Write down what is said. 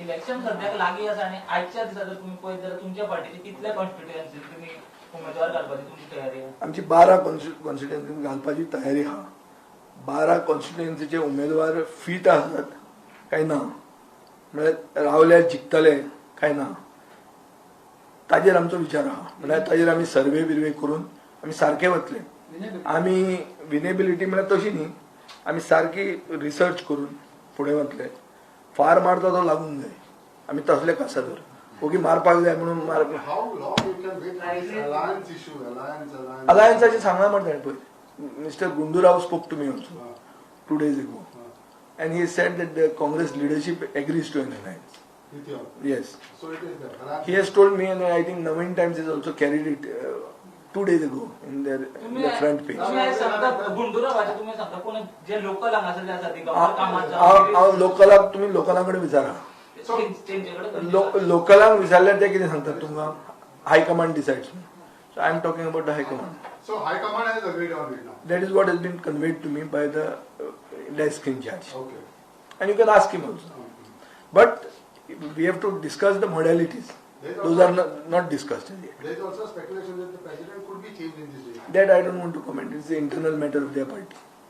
Election सद्याक लागीं आसा आनी आयच्या दिसा जर तुमी पळयत जाल्यार तुमच्या पार्टीचे कितले कॉन्स्टिट्युएन्सी तुमी उमेदवार घालपाची तुमची तयारी आसा? आमची 12 कॉन्स्टिट्युएन्सी घालपाची तयारी आहा. 12 कॉन्स्टिट्युएन्सीचे उमेदवार फीट आसात काय ना, म्हळ्यार रावल्यार जिखतले काय ना, ताजेर आमचो विचार आहा. म्हळ्यार ताजेर आमी सर्वे बिर्वे करून आमी सारके वतले. आमी विनेबिलिटी म्हळ्यार तशी न्ही, आमी सारकी रिसर्च करून फुडें वतले. फार मारता तो लागूंक जाय, आमी तसले कासादोर. ओगी मारपाक जाय म्हणून मार. How long you can wait for this alliance issue? Alliance, alliance. अलायन्साचे सांगला मरे ताणें पयर. Mister Gundu Rao spoke to me also 2 days ago and he said that the Congress leadership agrees to an alliance. With you. Yes. So it is there. Alliance. He has told me, and I think Navhind Times has also carried it 2 days ago in the front page. तुमी आयज सांगता गुंडुरावाचे, तुमी सांगता कोण जे local हांगासरले आसा ती हांव हांव लोकलाक, तुमी लोकलां कडेन विचारा. तेंचे कडेन. लोकलांक विचारल्यार ते कितें सांगतात तुमकां? High command decides. So I am talking about the high command. So High Command has agreed on it now. That is what has been conveyed to me by the desk in charge. And you can ask him also. But we have to discuss the modalities. There is Those also- are not discussed as yet. There is also speculation that the president could be changed in this day. That I don't want to comment. It's the internal matter of their party.